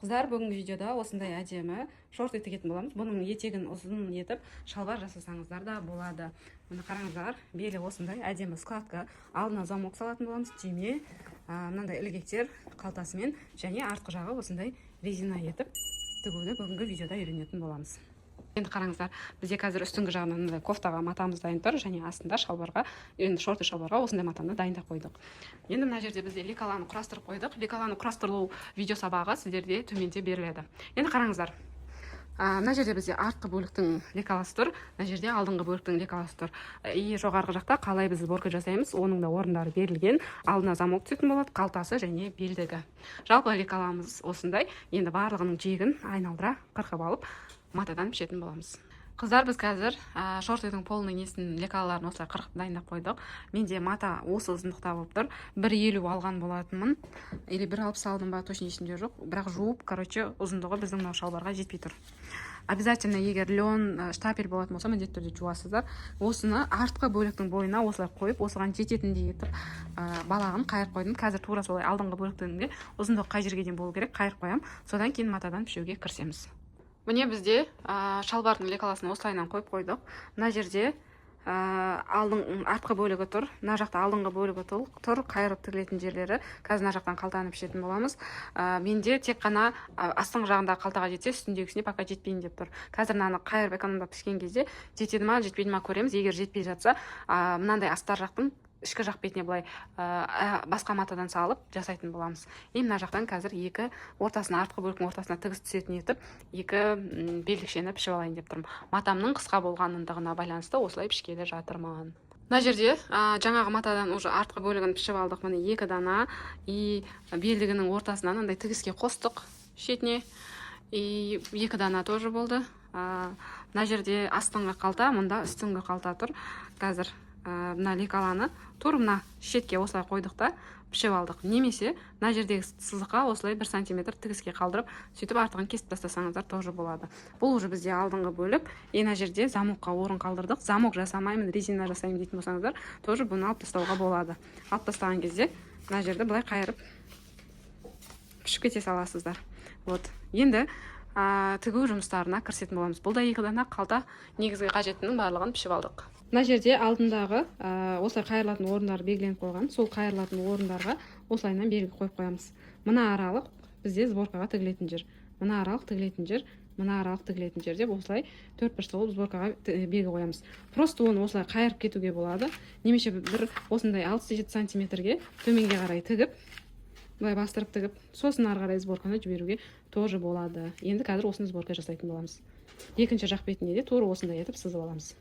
Қыздар, бүгінгі видеода осындай әдемі шорты тігетін боламыз. Бұның етегін ұзын етіп шалбар жасасаңыздар да болады. Міне, қараңыздар, белі осындай әдемі складка, алдына замок салатын боламыз, түйме, мынандай ілгектер қалтасымен және артқы жағы осындай резина етіп тігуді бүгінгі видеода үйренетін боламыз. Енді қараңыздар, бізде қазір үстіңгі жағынан мынандай кофтаға матамыз дайын тұр және астында шалбарға, енді шорты шалбарға осындай матаны дайындап қойдық. Енді мына жерде бізде лекаланы құрастырып қойдық. Лекаланы құрастырылу видео сабағы сіздерде төменде беріледі. Енді қараңыздар, мына жерде бізде артқы бөліктің лекаласы тұр, мына жерде алдыңғы бөліктің лекаласы тұр. И жоғарғы жақта қалай біз сборка жасаймыз, оның да орындары берілген. Алдына замок түсетін болады, қалтасы және белдігі. Жалпы лекаламыз осындай. Енді барлығының жиегін айналдыра қырқып алып, матадан пішетін боламыз. Қыздар, біз қазір шортыдың полный несін, лекалаларын осылай қырқып дайындап қойдық. Менде мата осы ұзындықта болып тұр. 1,50 алған болатынмын или 1,60 алдым ба, точно есімде жоқ, бірақ жуып, короче, ұзындығы біздің мынау шалбарға жетпей тұр. Обязательно егер лен, штапель болатын болса, міндетті түрде жуасыздар. Осыны артқы бөліктің бойына осылай қойып, осыған жететіндей етіп балағын қайырып қойдым. Қазір тура солай алдыңғы бөліктің де ұзындығы қай жерге дейін болу керек, қайырып қоямын. Содан кейін матадан пішуге кірісеміз. Міне, бізде шалбардың лекаласын осылайынан қойып қойдық. Мына жерде алдың артқы бөлігі тұр, мына жақта алдыңғы бөлігі тұр, қайырып тігілетін жерлері. Қазір мына жақтан қалтаны пішетін боламыз. Менде тек қана астыңғы жағындағы қалтаға жетсе, үстіндегісіне пока жетпейін деп тұр. Қазір мынаны қайырып, экономдап пішкен кезде жетеді ма, жетпейді ма, көреміз. Егер жетпей жатса, мынандай астар жақтың ішкі жақ бетіне былай басқа матадан салып жасайтын боламыз. И мына жақтан қазір екі ортасына, артқы бөліктің ортасына тігіс түсетін етіп екі белдікшені пішіп алайын деп тұрмын. Матамның қысқа болғандығына байланысты осылай пішкелі жатырмын. Мына жерде жаңағы матадан уже артқы бөлігін пішіп алдық. Міне, екі дана. И белдігінің ортасынан андай тігіске қостық шетіне, и екі дана тоже болды. Мына жерде астыңғы қалта, мұнда үстіңгі қалта тұр. Қазір мына лекаланы тура мына шетке осылай қойдық та, пішіп алдық. Немесе мына жердегі сызыққа осылай 1 сантиметр тігіске қалдырып, сөйтіп артығын кесіп тастасаңыздар тоже болады. Бұл уже бізде алдыңғы бөлік. И мына жерде замокқа орын қалдырдық. Замок жасамаймын, резина жасаймын дейтін болсаңыздар, тоже бұны алып тастауға болады. Алып тастаған кезде мына жерді былай қайырып пішіп кете саласыздар. Вот, енді тігу жұмыстарына кірісетін боламыз. Бұл да екі дана қалта, негізгі қажеттінің барлығын пішіп алдық. Мына жерде алдындағы осылай қайырылатын орындары белгіленіп қойған. Сол қайырылатын орындарға осылайынан белгі қойып қоямыз. Мына аралық бізде сборкаға тігілетін жер, мына аралық тігілетін жер, мына аралық тігілетін жер деп осылай төрт бұрышты қылып сборкаға белгі қоямыз. Просто оны осылай қайырып кетуге болады немесе бір осындай 6-7 сантиметрге төменге қарай тігіп, былай бастырып тігіп, сосын ары қарай сборканы жіберуге тоже болады. Енді қазір осыны сборка жасайтын боламыз. Екінші жақ бетіне де тура осындай етіп сызып аламыз.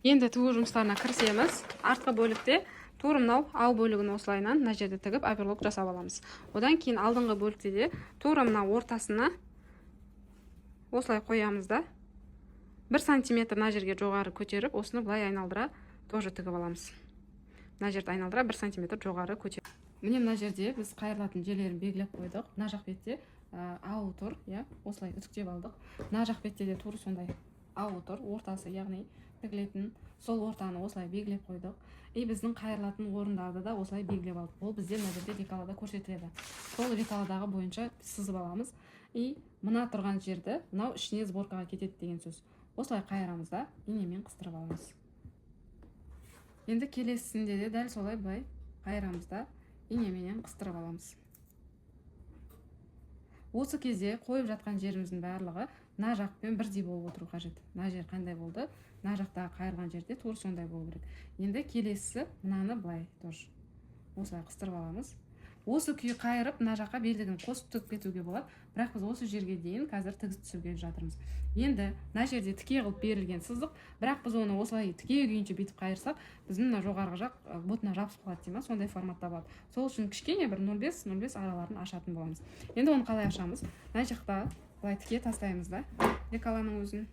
Енді тігу жұмыстарына кірісеміз. Артқы бөлікте тура мынау ау бөлігін осылайынан мына жерде тігіп, оверлок жасап аламыз. Одан кейін алдыңғы бөлікте де тура мына ортасына осылай қоямыз да, 1 сантиметр мына жерге жоғары көтеріп, осыны былай айналдыра тоже тігіп аламыз. Мына жерді айналдыра 1 сантиметр жоғары көтер. Міне, мына жерде біз қайырылатын жерлерін белгілеп қойдық. Мына жақ бетте ау тұр, иә, осылай үтіктеп алдық. Мына жақ бетте де тура сондай ау тұр, ортасы, яғни тігілетін сол ортаны осылай белгілеп қойдық. И біздің қайырылатын орындарды да осылай белгілеп алдық. Ол бізде мына жерде лекалада көрсетіледі. Сол лекаладағы бойынша сызып аламыз. И мына тұрған жерді, мынау ішіне сборкаға кетеді деген сөз, осылай қайырамыз да, инемен қыстырып аламыз. Енді келесісінде де дәл солай былай қайырамыз да, инеменен қыстырып аламыз. Осы кезде қойып жатқан жеріміздің барлығы мына жақпен бірдей болып отыру қажет. Мына жер қандай болды, мына жақтағы қайырған жерде тура сондай болу керек. Енді келесісі мынаны былай тоже осылай қыстырып аламыз. Осы күйі қайырып, мына жаққа белдігін қосып тігіп кетуге болады, бірақ біз осы жерге дейін қазір тігіс түсіргелі жатырмыз. Енді мына жерде тіке қылып берілген сызық, бірақ біз оны осылай тіке күйінше бүйтіп қайырсақ, біздің мына жоғарғы жақ бұтына жабысып қалады дей ма, сондай форматта болады. Сол үшін кішкене бір 0,5 0,5 араларын ашатын боламыз. Енді оны қалай ашамыз? Мына жақта былай тіке тастаймыз да лекаланың өзін.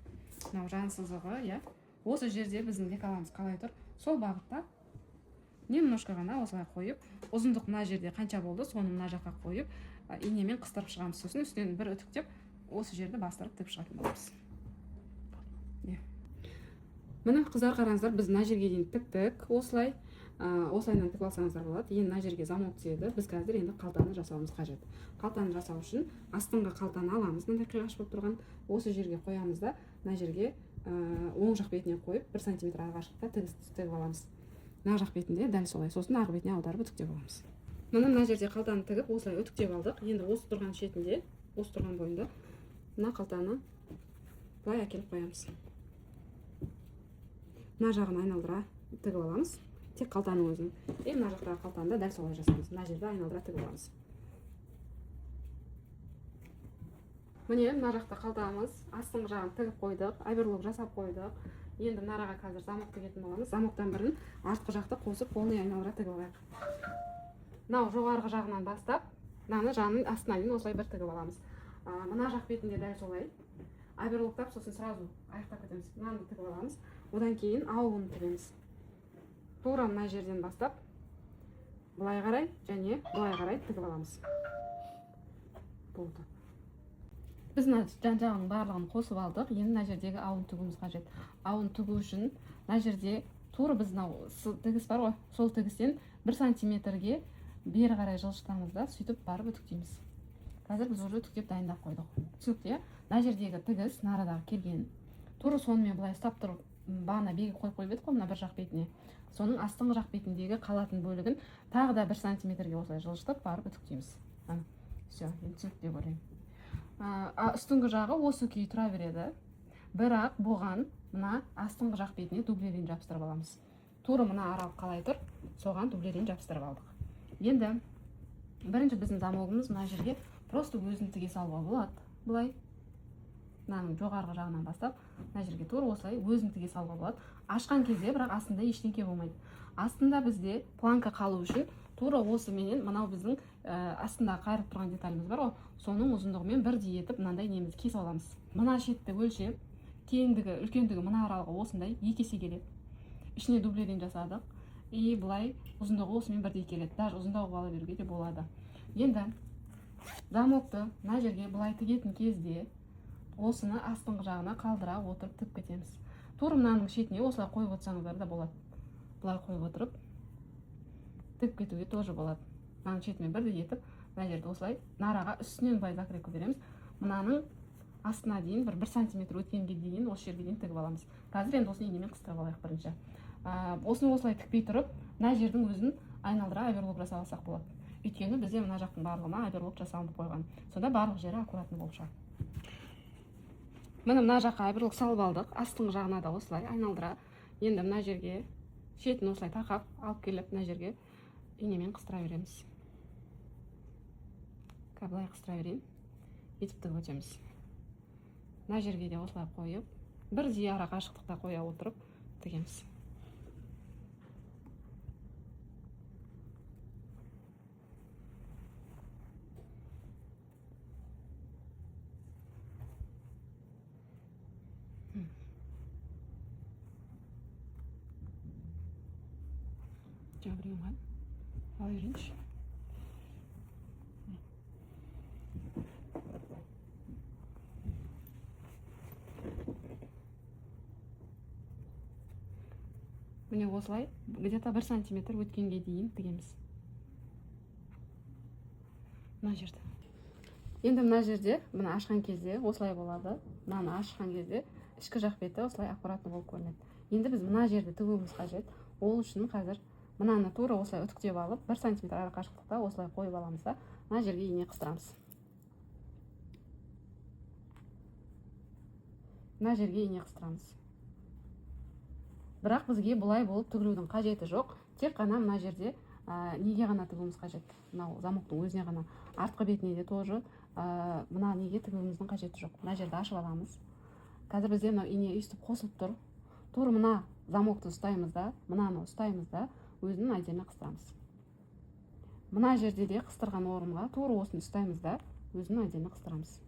Мынау жан сызығы, иә. Осы жерде біздің лекаламыз қалай тұр, сол бағытта немножко ғана осылай қойып, ұзындық мына жерде қанша болды, соны мына жаққа қойып, инемен қыстырып шығамыз. Сосын үстінен бір үтіктеп, осы жерді бастырып тігіп шығатын боламыз. Иә, міне, қыздар, қараңыздар, біз мына жерге дейін тіктік осылай. Осылайынан тігіп алсаңыздар болады. Енді мына жерге замок түседі. Біз қазір енді қалтаны жасауымыз қажет. Қалтаны жасау үшін астыңғы қалтаны аламыз, мынандай қиғаш болып тұрған, осы жерге қоямыз да, мына жерге оң жақ бетіне қойып 1 сантиметр арақашықтықта тігіс тігіп аламыз. Мына жақ бетінде дәл солай, сосын арғы бетіне аударып үтіктеп аламыз. Міне, мына жерде қалтаны тігіп, осылай үтіктеп алдық. Енді осы тұрған шетінде, осы тұрған бойында мына қалтаны былай әкеліп қоямыз. Мына жағын айналдыра тігіп аламыз, тек қалтаның өзін. И мына жақтағы қалтаны да дәл солай жасаймыз, мына жерді айналдыра тігіп аламыз. Міне, мына жақта қалтамыз астыңғы жағын тігіп қойдық, оверлок жасап қойдық. Енді мына араға қазір замок тігетін боламыз. Замоктан бірін артқы жақты қосып, полный айналдыра тігіп алайық. Мынау жоғарғы жағынан бастап мынаны жанның астына дейін осылай бір тігіп аламыз. Мына жақ бетінде дәл солай оверлоктап, сосын сразу аяқтап кетеміз. Мынаны тігіп аламыз, одан кейін ауын тігеміз. Тура мына жерден бастап былай қарай және былай қарай тігіп аламыз. Болды, біз мына жан жағының барлығын қосып алдық. Енді мына жердегі ауын тігуіміз қажет. Ауын тігу үшін мына жерде тура біз мынау тігіс бар ғой, сол тігістен 1 сантиметрге бері қарай жылжытамыз да, сөйтіп барып үтіктейміз. Қазір біз уже үтіктеп дайындап қойдық. Түсінікті, иә? Мына жердегі тігіс мына арадағы келген, тура сонымен былай ұстап тұрып, бағана белгі қойып қойып едік қой мына бір жақ бетіне, соның астыңғы жақ бетіндегі қалатын бөлігін тағы да 1 сантиметрге осылай жылжытып барып үтіктейміз. Ана, все, енді түсінікті деп ойлаймын. А үстіңгі жағы осы күйі тұра береді, бірақ бұған мына астыңғы жақ бетіне дублерин жабыстырып аламыз. Тура мына аралық қалай тұр, соған дублерин жабыстырып алдық. Енді бірінші біздің замогымыз мына жерге просто өзін тіге салуға болады. Былай мынаның жоғарғы жағынан бастап мына жерге тура осылай өзін тіге салуға болады. Ашқан кезде бірақ астында ештеңке болмайды. Астында бізде планка қалу үшін тура осы менен мынау біздің астында қайырып тұрған деталіміз бар ғой, соның ұзындығымен бірдей етіп мынандай немізді кесіп аламыз. Мына шетті өлшеп, кеңдігі, үлкендігі мына аралығы осындай 2 есе келеді. Ішіне дублерин жасадық. И былай ұзындығы осымен бірдей келеді. Даже ұзындау қылып ала беруге де болады. Енді замокты мына жерге былай тігетін кезде осыны астыңғы жағына қалдыра отырып тігіп кетеміз. Тура мынаның шетіне осылай қойып отырсаңыздар да болады. Былай қойып отырып тігіп кетуге тоже болады. Мынаның шетімен бірдей етіп мына жерді осылай нараға үстінен былай закрепка береміз. Мынаның астына дейін бір сантиметр өткенге дейін осы жерге дейін тігіп аламыз. Қазір енді осыны инемен қыстырып алайық бірінші. Осыны осылай тікпей тұрып мына жердің өзін айналдыра оверлок жасап алсақ болады. Өйткені бізде мына жақтың барлығына оверлок жасалынып қойған. Сонда барлық жері аккуратно болып шығады. Міне, мына жаққа оверлок салып алдық. Астыңғы жағына да осылай айналдыра. Енді мына жерге шетін осылай тақап алып келіп мына жерге инемен қыстыра береміз. Қазір былай қыстыра берейін. Бүйтіп тігіп өтеміз. Мына жерге де осылай қойып, бірдей ара қашықтықта қоя отырып тігеміз. Жаңа біреуін қайын. Ала берейінші. Міне, осылай где-то 1 сантиметр өткенге дейін тігеміз. Мына жерде. Енді мына жерде, мына ашқан кезде осылай болады. Мынаны ашқан кезде ішкі жақ беті осылай аккуратно болып көрінеді. Енді біз мына жерді тігуіміз қажет. Ол үшін қазір мынаны тура осылай үтіктеп алып, 1 сантиметр ара қашықтықта осылай қойып аламыз да, мына жерге ине қыстырамыз. Мына жерге ине қыстырамыз. Бірақ бізге бұлай болып тігілудің қажеті жоқ. Тек қана мына жерде, неге ғана тігуіміз қажет? Мынау замоктың өзіне ғана, артқы бетіне де тоже, мына неге тігуіміздің қажеті жоқ. Мына жерді ашып аламыз. Қазір бізде мынау ине өйстіп қосылып тұр. Тура мына замокты ұстаймыз да, мынаны ұстаймыз да, өзінің отдельно қыстырамыз. Мына жерде де қыстырған орынға тура осыны ұстаймыз да, өзінің отдельно қыстырамыз.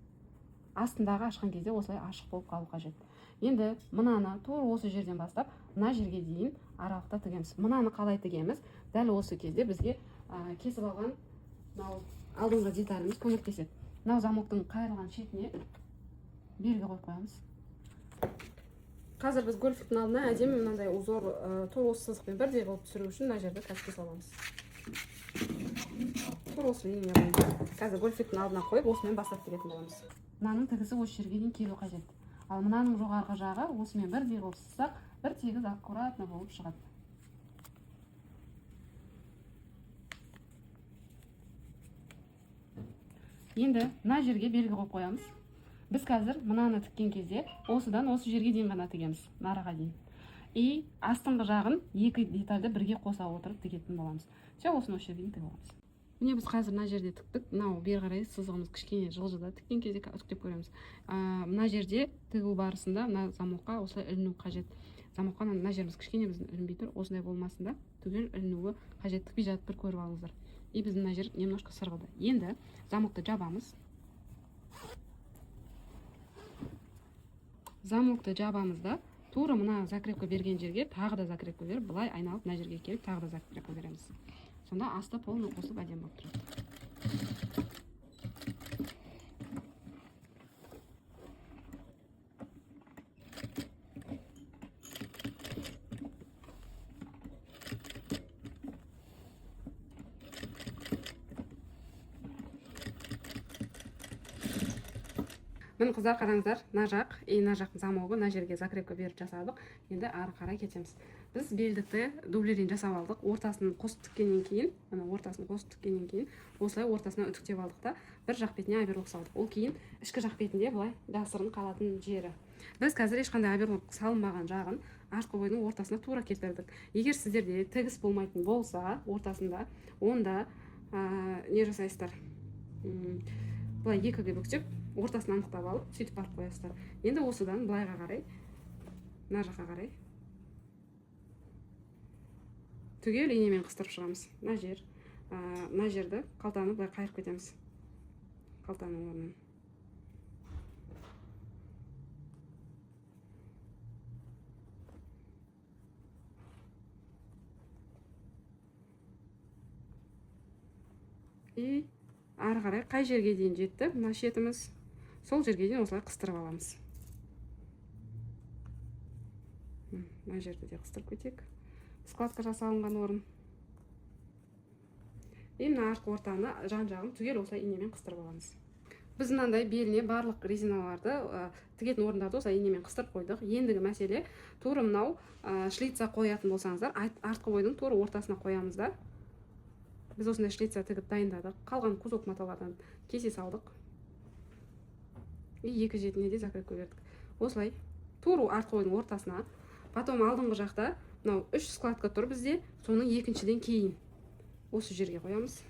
Астындағы ашқан кезде осылай ашық болып қалу қажет. Енді мынаны тура осы жерден бастап мына жерге дейін аралықта тігеміз. Мынаны қалай тігеміз? Дәл осы кезде бізге, кесіп алған мынау алдыңғы деталіміз көмектеседі. Мынау замоктың қайырылған шетіне белгі қойып қоямыз. Қазір біз гольфиктің алдына әдемі мынандай узор, тура осы сызықпен бірдей қылып түсіру үшін мына жерді қазір кесіп аламыз. Тура осы линия бойынша қазір гольфиктің алдына қойып, осымен бастап тігетін боламыз. Мынаның тігісі осы жерге дейін келу қажет, ал мынаның жоғарғы жағы осымен бірдей қылып сызсақ, бір тегіс, аккуратно болып шығады. Енді мына жерге белгі қойып қоямыз. Біз қазір мынаны тіккен кезде осыдан осы жерге дейін ғана тігеміз, нараға дейін, и астыңғы жағын екі детальді бірге қоса отырып тігетін боламыз. Все, осыны осы жерге дейін тігіп аламыз. Міне, біз қазір мына жерде тіктік. Мынау бері қарай сызығымыз кішкене жылжыды. Тіккен кезде үтіктеп көреміз. Мына жерде тігу барысында мына замокқа осылай іліну қажет. Замокқа мына жеріміз кішкене біздің ілінбей тұр. Осындай болмасын да, түгел ілінуі қажет. Тікпей жатып бір көріп алыңыздар. И біздің мына жер немножко сырғыды. Енді замокты жабамыз. Замокты жабамыз да, тура мына закрепка берген жерге тағы да закрепка беріп, былай айналып, мына жерге келіп, тағы да закрепка береміз. Сонда асты полный қосылып, әдемі болып тұрады. Міне, қыздар, қараңыздар, мына жақ и мына жақтың замогы, мына жерге закрепка беріп жасадық. Енді ары қарай кетеміз. Біз белдікті дублерин жасап алдық. Ортасын қосып тіккеннен кейін, мына ортасын қосып тіккеннен кейін, осылай ортасына үтіктеп алдық та, бір жақ бетіне оверлок салдық. Ол кейін ішкі жақ бетінде былай жасырын қалатын жері. Біз қазір ешқандай оверлок салынбаған жағын артқы бойдың ортасына тура келтірдік. Егер сіздерде тігіс болмайтын болса ортасында, онда не жасайсыздар? Былай екіге бүктеп, ортасын анықтап алып, сөйтіп барып қоясыздар. Енді осыдан былайға қарай, мына жаққа қарай түгел инемен қыстырып шығамыз. Мына жер, мына жерді, қалтаны былай қайырып кетеміз қалтаның орнын. И ары қарай қай жерге дейін жетті мына шетіміз, сол жерге дейін осылай қыстырып аламыз. Мына жерді де қыстырып кетейік, складка жасалынған орын. И мына артқы ортаны, жан жағын түгел осылай инемен қыстырып аламыз. Біз мынандай беліне барлық резиналарды, тігетін орындарды осылай инемен қыстырып қойдық. Ендігі мәселе, тура мынау шлица қоятын болсаңыздар, артқы бойдың тура ортасына қоямыз да. Біз осындай шлица тігіп дайындадық, қалған кусок маталардан кесе салдық и екі жетіне де закрепка бердік. Осылай тура артқы бойдың ортасына. Потом алдыңғы жақта мынау үш складка тұр бізде, соның екіншіден кейін осы жерге қоямыз.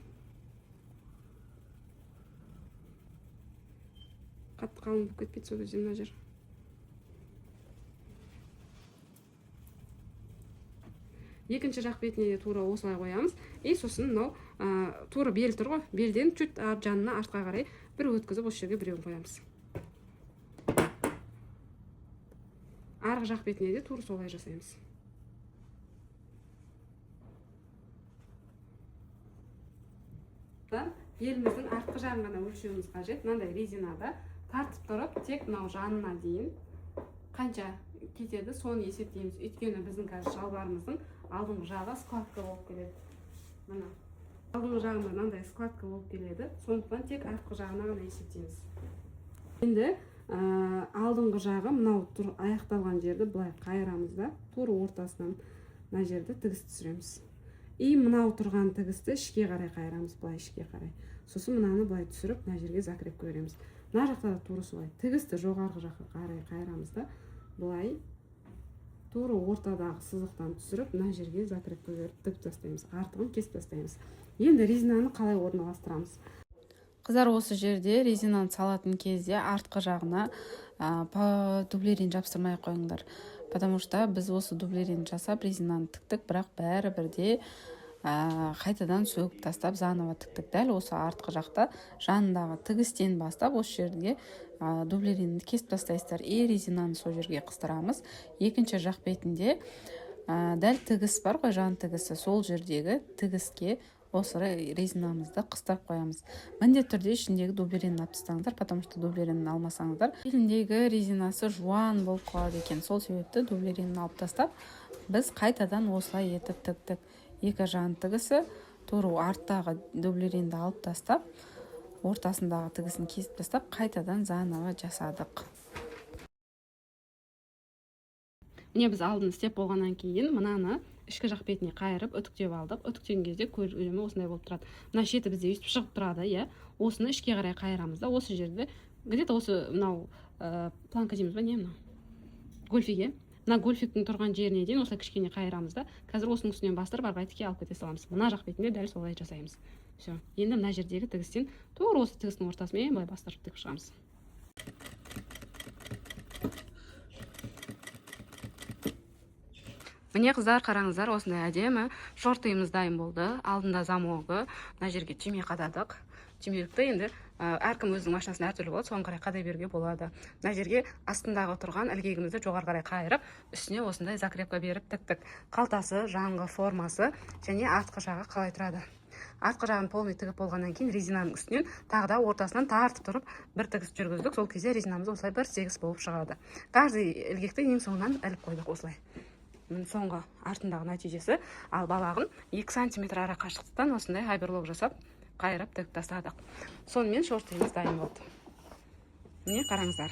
Қатты қалың болып кетпейді сол кезде мына жер. Екінші жақ бетіне де тура осылай қоямыз. И сосын мынау тура бел тұр ғой, белден чуть жанына артқа қарай бір өткізіп, осы жерге біреуін қоямыз. Арғы жақ бетіне де тура солай жасаймыз. Беліміздің артқы жағын ғана өлшеуіміз қажет. Мынандай резинада тартып тұрып, тек мынау жанына дейін қанша кетеді, соны есептейміз. Өйткені біздің қазір шалбарымыздың алдыңғы жағы складка болып келеді. Мына алдыңғы жағында мынандай складка болып келеді, сондықтан тек артқы жағына ғана есептейміз. Енді алдыңғы жағы мынау тұр, аяқталған жерді былай қайырамыз да, тура ортасынан мына жерді тігіс түсіреміз. И мынау тұрған тігісті ішке қарай қайырамыз, былай ішке қарай. Сосын мынаны былай түсіріп, мына жерге закрепка береміз. Мына жақта да тура солай тігісті жоғарғы жаққа қарай қайырамыз да, былай тура ортадағы сызықтан түсіріп, мына жерге закрепка беріп, тігіп тастаймыз, артығын кесіп тастаймыз. Енді резинаны қалай орналастырамыз? Қыздар, осы жерде резинаны салатын кезде артқы жағына по дублерин жабыстырмай ақ қойыңдар, потому что біз осы дублерин жасап, резинаны тіктік, бірақ бәрібір де қайтадан сөгіп тастап, заново тіктік. Дәл осы артқы жақта жанындағы тігістен бастап осы жерге дублеринді кесіп тастайсыздар и резинаны сол жерге қыстырамыз. Екінші жақ бетінде дәл тігіс бар ғой, жан тігісі, сол жердегі тігіске. Осы резинамызды қыстырып қоямыз. Міндетті түрде ішіндегі дублеринін алып тастаңыздар, потому что дублеринін алмасаңыздар, беліндегі резинасы жуан болып қалады екен. Сол себепті дублеринін алып тастап, біз қайтадан осылай етіп тіктік. Екі жан тігісі, тура арттағы дублеринді алып тастап, ортасындағы тігісін кесіп тастап, қайтадан заново жасадық. Міне, біз алдын істеп болғаннан кейін мынаны ішкі жақ бетіне қайырып, үтіктеп алдық. Үтіктеген кезде көлемі осындай болып тұрады. Мына шеті бізде өйстіп шығып тұрады, иә. Осыны ішке қарай қайырамыз да, осы жерде где-то осы мынау планка дейміз ба, не, мынау гольфик, иә, мына гольфиктің тұрған жеріне дейін осылай кішкене қайырамыз да, қазір осының үстінен бастырып, ары қарай тіке алып кете саламыз. Мына жақ бетінде дәл солай жасаймыз. Все, енді мына жердегі тігістен тура осы тігістің ортасымен былай бастырып тігіп шығамыз. Міне, қыздар, қараңыздар, осындай әдемі шортиымыз дайын болды. Алдында замогы, мына жерге түйме қададық. Түймелікті енді әркім өзінің машинасында әртүрлі болады, соған қарай қадай беруге болады. Мына жерге астындағы тұрған ілгегімізді жоғары қарай қайырып, үстіне осындай закрепка беріп тіктік. Қалтасы, жаңғы формасы және артқы жағы қалай тұрады? Артқы жағын полный тігіп болғаннан кейін резинаның үстінен тағы да ортасынан тартып тұрып бір тігіс жүргіздік. Сол кезде резинамыз осылай бір тегіс болып шығады. Каждый ілгекті ең соңынан іліп қойдық осылай. Міне, соңғы артындағы нәтижесі. Ал балағын 2 сантиметр ара қашықтықтан осындай оверлок жасап, қайырып тігіп тастадық. Сонымен шортиымыз дайын болды. Міне, қараңыздар.